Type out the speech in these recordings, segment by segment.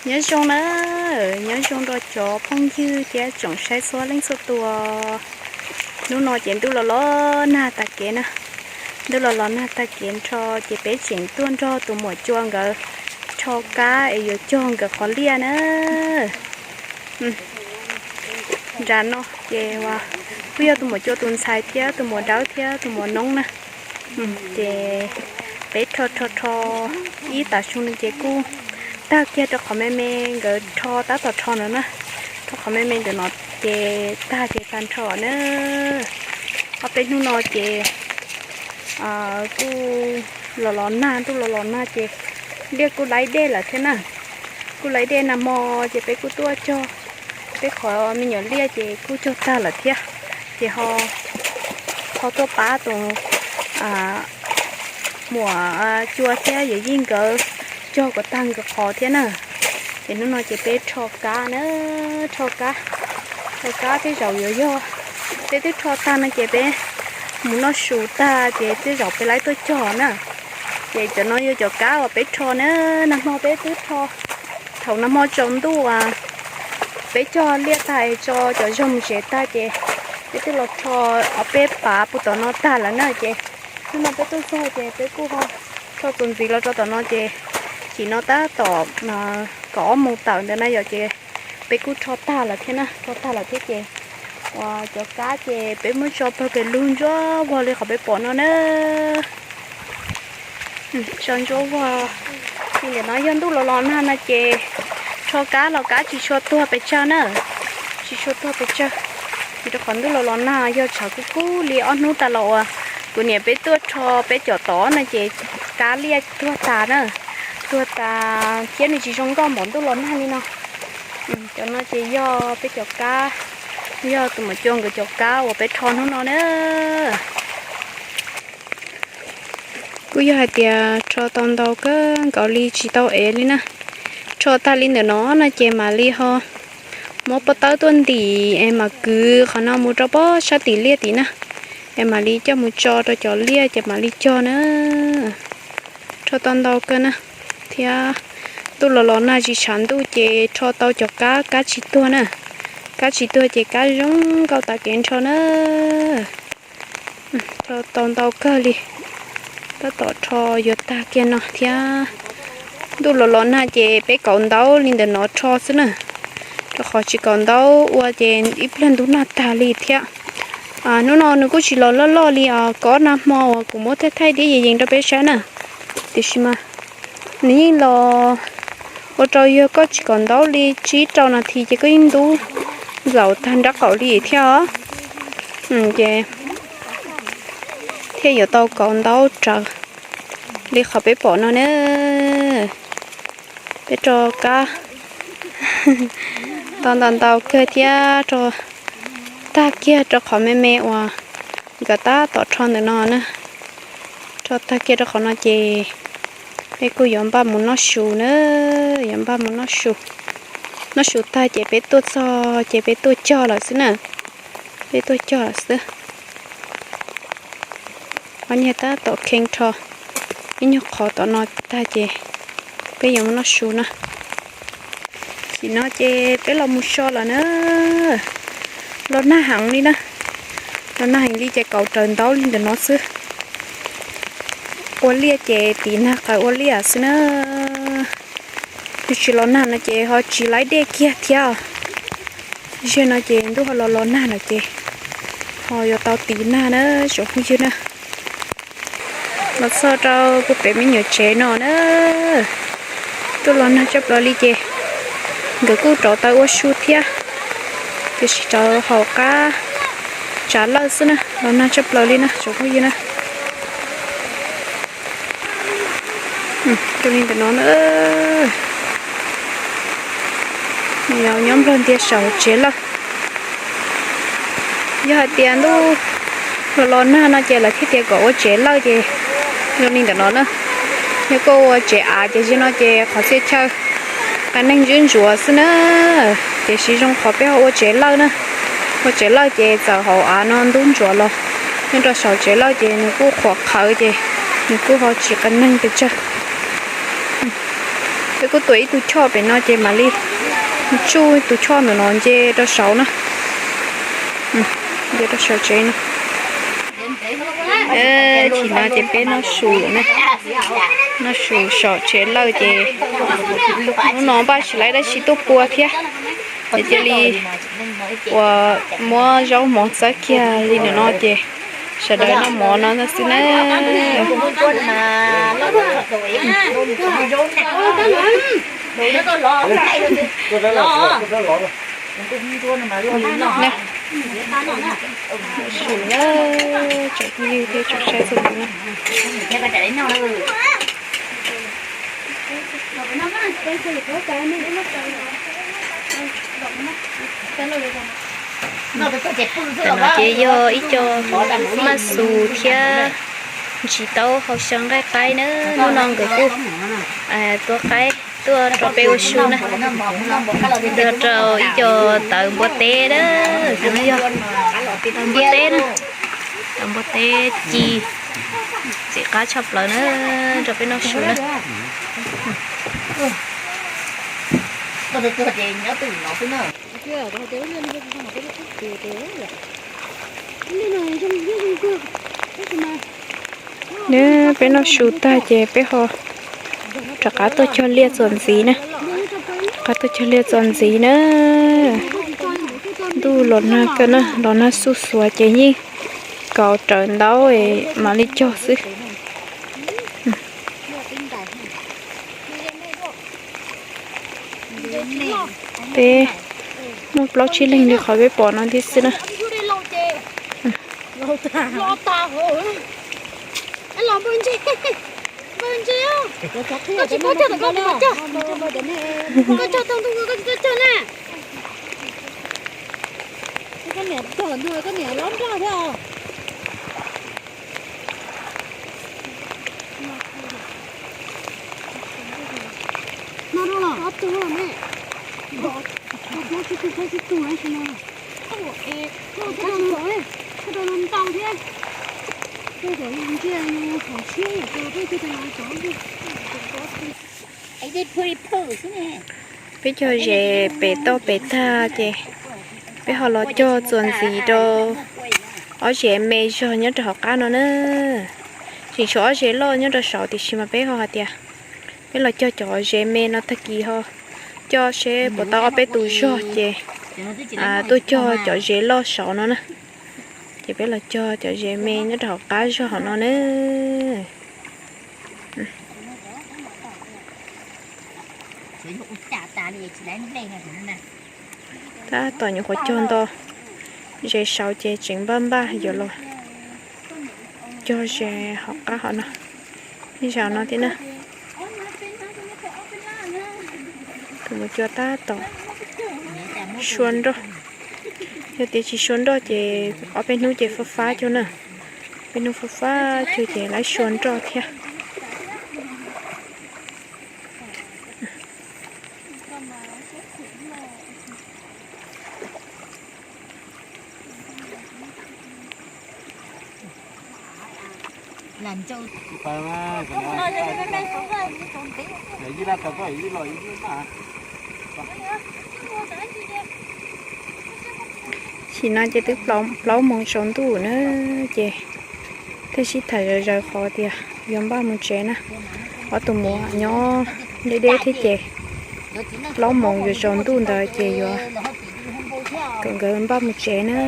Nyob zoo na, nyob zoo rau cov phooj ywg thiab tsoom saib txhua leej txhua tus. Hnub no ces ntuj los los nag tag kev na, ntuj los los nag tag kev nrho ces peb tseem tuaj nrog tus muam Cua nkawd rho kab es yuav cog nkawd qhov liaj na. Nram no ces kuj yog tus muam Cua tus ntxhais thiab tus muam Dawb thiab tus muam Noob na. Ces peb rho rho rho ib tag su no ces kuj tag kiag rau qhov me me, nkawd rho tab tom rho no na. Rau qhov me me ntawm no ces tag ces tag nrho na. Ob peb hnub no ces kuj los los nag, ntuj los los nag ces liaj kuj laib dej lawm thiab na. Kuj laib dej, nag hmo ces peb kuj tuaj cog peb qhov me nyuam liaj ces kuj cog tag lawm thiab. Ces ho, ho tuaj pab tus muam Cua thiab yawm yij nkawd cog kom tag nkawd qhov thiab na. Ces hnub no ces peb rho kab na, rho kab, rho kab tej zaum yuav yog peb twb rho tag no ces peb mus noj su tag ces tej zaum peb laib tuaj cog na. Ces cov no yog cov kab uas peb rho na, nag hmo peb twb rho, thaum nag hmo tsaus ntuj uas peb cog liaj tag tso cov zog mus tsev tag ces peb twb los rho ob peb pav puag tom no tag lawm na. Ces hnub no peb tuaj txog ces peb kuj ho rho txuas ntxiv los rau tom no ces chim no tab tom kaum ob moos tawm ntawd na yom, ces peb kuj rho tag lawm thiab na, rho tag lawm thiab ces uas cov kab ces peb muab tso pawg pes lug ntsuab vog li qhov peb pom no na. Tso ntsuab vog li ntawm no, yog ntuj los los nag no ces rho kab los kab tsis tshua tuag pes tsawg na, tsis tshua tuag pes tsawg. Vim rau qhov ntuj los los nag yog tshav kub kub li ob hnub tas los uas kuv niam peb tuaj rho peb cov tod no ces kab liaj tuag tas na, tuag tas thiab nws tsis zoo nkauj npaum ntuj los nag li no. Cov no ces yog peb cov kab, yog tus muam Cua nkawd cov kab uas peb rho hnub no na. Kuj yog hais tias rho tau ntau kawg nkaus li tsis tau ev li na. Rho tag li ntawm no no ces mam li ho muab pob tawb tuaj ntim es mam kwv qhov no mus rau pob sab tim liaj tim na, es mam li coj mus tso rau cov liaj ces mam li cog na. Rho tau ntau kawg na, thiab ntuj los los nag tsis tshav ntuj ces rho tau cov kab, kab tsis tuag na. Kab tsis tuag ces kab zoo nkauj tas kev nrho na. Rho tau ntau kawg li, tab tom rho yuav tag kiag no thiab. Ntuj los los nag ces peb kaum ntaub li ntawm no rho xwb na, rau qhov tsis kaum ntaub ua ces ib pliag ntub nag tag li thiab. Hnub no nws kuj tsis los loj loj li os, kob nag hmo uas kuv muab thaij thaij diab yees yees rau peb saib na. Tiam sis mas nws yeej los ua rau yog koj tsis kaum ntaub li tsib rau nas this ces koj yeej ntub ntxaus tag nraub qaum li thiab os. Ces thiaj yuav tau kaum ntaub raws li qhov peb pom no na. Peb rho kab tau ntau ntau kawg thiab rho tag kiag rau qhov me me uas nkawd tab tom rho ntawm no na. Rho tag kiag rau qhov no ces peb kuj yuav npaj mus noj su na, yuav npaj mus noj su. Noj su tag ces peb tuaj txog ces peb tuaj cog lawm xwb na, peb tuaj cog lawm xwb. Ob niag tab tom kheev rho ib nyuag qhov tom no tag ces peb yuav mus noj su na. Tam no ces peb los mus so lawm na. Los nag heev li na, los nag heev li ces kaum raws ntaub li ntawm no xwb. Ua liaj ces tiv nag qaws ua liaj xwb na. Yog tsis los nag no ces ho tsis laib dej kiag thiab. Zaum no ces ntuj ho los los nag lawm ces ho yuav tau tiv nag na tsoom phooj ywg na. Los txog rau puag pem me nyuam tsev no na, tuaj los nag tshaj plaws li ces nkawd kuj rauv taws ua su thiab, tiam sis rauv hauv qab tsav lawj xwb na, los nag tshaj plaws li na tsoom phooj ywg na. Li ntawm no na, nyob nplog ntiag saum tsev lawj. Yog hais tias ntuj los los nag no ces lawv thiaj tias kom ua tsev lawj ces zoo li ntawm no na. Yog koj ua tsev av ces zaum no ces qhov txhia chaw qias neeg ntsuab ntsuav xwb na. Tiam sis zoo qhov peb ho ua tsev lawj na, ua tsev lawj ces txawm hauv av no ntub ntsuav los nyob rau saum tsev lawj ces nws kuj qhuav qhawv ces nws kuj ho tsis qias neeg pes tsawg. Peb kuj tuav ib tug choj pem no ces mam li tsuj tus choj ntawm no nce rau saud na. Nce rau saum tsev no. Tsis no ces peb noj su na. Noj su saum tsev lawj ces hnub no npaj tsis tau dab tsi tuaj pua thiab. Ces cia li ua muab zaub mov txawb kiag li ntawm no ces sawv daws noj mov no xwb na. Su na, tsoom phooj ywg thiab tsoom saib txhua tus na. Tam no ces yog ib co maj xus thiab ntsis taub hau xyaw nqaij qaib na. Hnub no nkawd kuj tua qaib tuaj rau peb ua su na. Yog rau ib co tawv npua teb na. Tam no yog tawv npua teb na. Tawv npua teb ci ntxim qab tshaj plaws na, rau peb noj su na. Neb peb noj su tag ces peb ho rov qab tuaj cog liaj txuas ntxiv na. Rov qab tuaj cog liaj txuas ntxiv na. Ntuj los nag kawg na, los nag xuj xuav ces yeej kaus rawv ntaub mam li cog xwb. Peb muaj plaub tsib leeg li qhov peb pom no thiab xwb na. Peb cog zes pem toj pem tag ces peb ho los cog txuas ntxiv rau ob zes me zog nyob rau hauv qab no na. Tseem tshuav ob zes loj nyob rau saud tiam sis mas peb ho hais tias peb los cog cov zes me no tag kis ho coj seb puas tau ob peb tus zog ces tuaj cog cov zes loj saud no na. Ces peb los cog cov zes me nyob rau hauv qab zog hauv no na. Tab tom nyuam qhuav cog nto zes saud ces tseem npaj npaj yuav los cog zes hauv qab hauv no, ib zag no thiab na. Tus mus cua tab tom sua nroj. Yog tias tsis sua nroj ces ob peb hnub ces fab fab cuag na. Peb hnub fab fab cuag ces lawv sua nroj thiab. Sim no ces twb plaub moos tsaus ntuj na, ces thiaj sib tham zawv zawv qhov tias yuav npaj mus tsev na. Ob tug muam nyob deb deb thiab ces plaub moos yuav tsaus ntuj ntawd ces yuav kom nkawd npaj mus tsev na.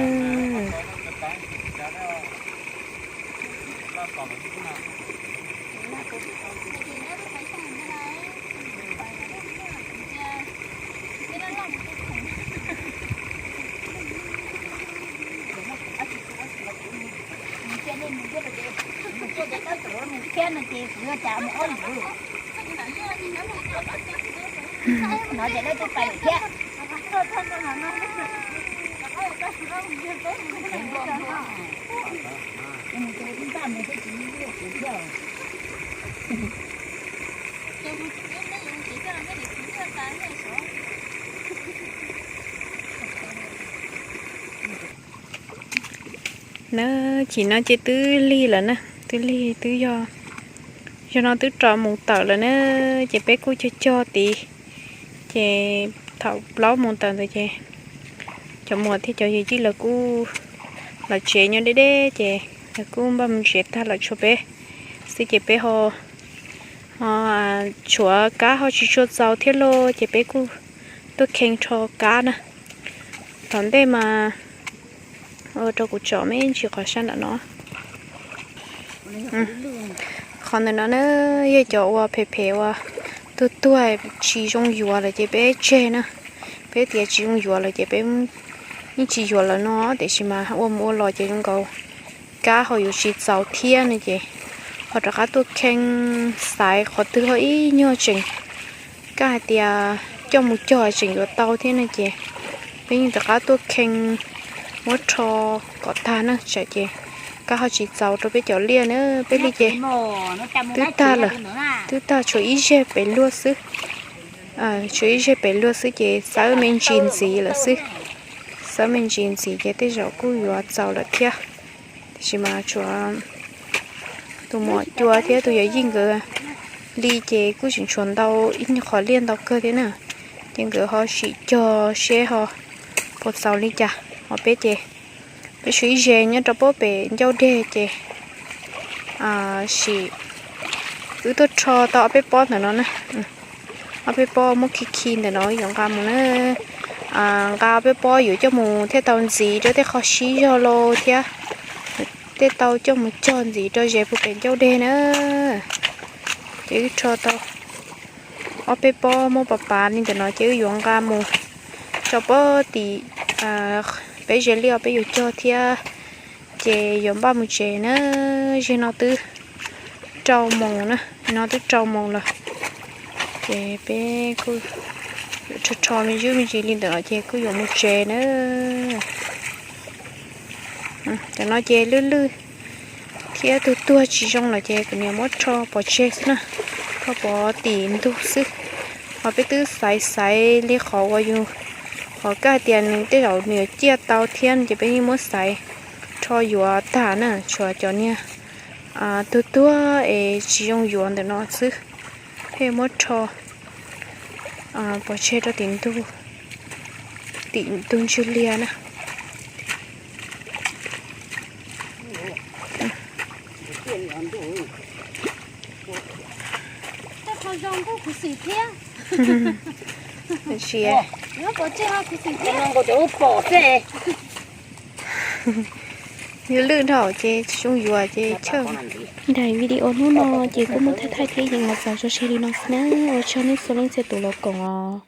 Na, chim no ces twb lig lawm na, twb lig twb yog Zaum no twb rau moos tawm lawm na, ces peb kuj cog cog tid. Ces thaum plaub moos tawm ntawd ces cov muam thiab cov yawm yij lawv kuj los tsev nyob deb deb ces lawv kuj npaj mus tsev tag lawm tshuav peb xwb ces peb ho, ho tshuav kab ho tsis tshua txaus thiab lauj ces peb kuj tuaj khee rho kab na. Tom ntej mas ua rau kuv tsom me ntsis qhov sab nram no. Qhov ntawm no na yog cov uas phem phem uas tuag tuag tsis zoo yuav lawm ces peb tseg na. Peb tias tsis zoo yuav lawm ces peb yeej tsis yuav lawm no, tiam sis mas ua mus ua los ces zoo nkaus kab ho yuav tsis txaus thiab no ces ho rov qab tuaj khee xaiv qhov twg ho ib nyuag tseem, kab hais tias coj mus cog tseem yuav tau thiab no ces peb yeej rov qab tuaj khee muab rho kom tag na, tsam ces kab ho tsis txaus rau peb cov liaj na. Peb liaj ces twb tag lawm, twb tag tshuav ib zeg pem luaj xwb. Tshuav ib zeg pem luaj xwb ces xawb me ntsis ntxiv lawm xwb. Xawb me ntsis ntxiv ces tej zaum kuj yuav txaus lawm thiab. Tiam sis mas tshuav tus muam cua thiab tus yawm yij nkawd li ces kuj tseem tshuav ntau ib nyuag qhov liaj ntau kawg thiab na. Ces nkawd ho sim cog seb ho puas txaus li cas. Ho peb ces peb tshuav ib zeg nyob rau pem ncauj deg ces sim, wb tuaj rho tau ob peb pob ntawm no na. Ob peb pob muab khi khi ntawm no yuav nqa mus na. Nqa ob peb pob yuav coj mus thiaj tau ntxiv rau tej qho sib zog lauj thiab, tej tau coj mus cog ntxiv rau ze puag pem ncauj deg na. Ces wb rho tau ob peb pob muab pav pav li ntawm no ces wb yuav nqa mus rau pob tim peb ze liaj peb yuav cog thiab, ces yuav npaj mus tsev na. Zeg no twb rau moos na, no twb rau moos lawm. Ces peb kuj yuav rho rho me ntsis me ntsis li ntawm no ces kuj yuav mus tsev na. Cov no ces lwj lwj thiab tuag tuag tsis zoo lawm ces kuv niam muab rho pov tseg xwb na, rho pov tim ntug xwb. Ho peb twb xaiv xaiv li qhov uas yus, qhov kab hais tias nws tej zaum nws yuav ciaj tau thiab ces peb yeej muab xaiv rho yuav tag na, tshuav cov niag tuag tuag es tsis zoo yuav ntawm no xwb, peb muab rho pov tseg rau tim ntug, tim ntug ntswg liag na. Tab sis yus lwj dhau ces tsis zoo yuav ces chawj. Daim video hnub no ces kuj muaj thaij thaij thiab yees los txaus tso tseg li no xwb na, ua tsaug nej txhua leej txhia tus los koom os.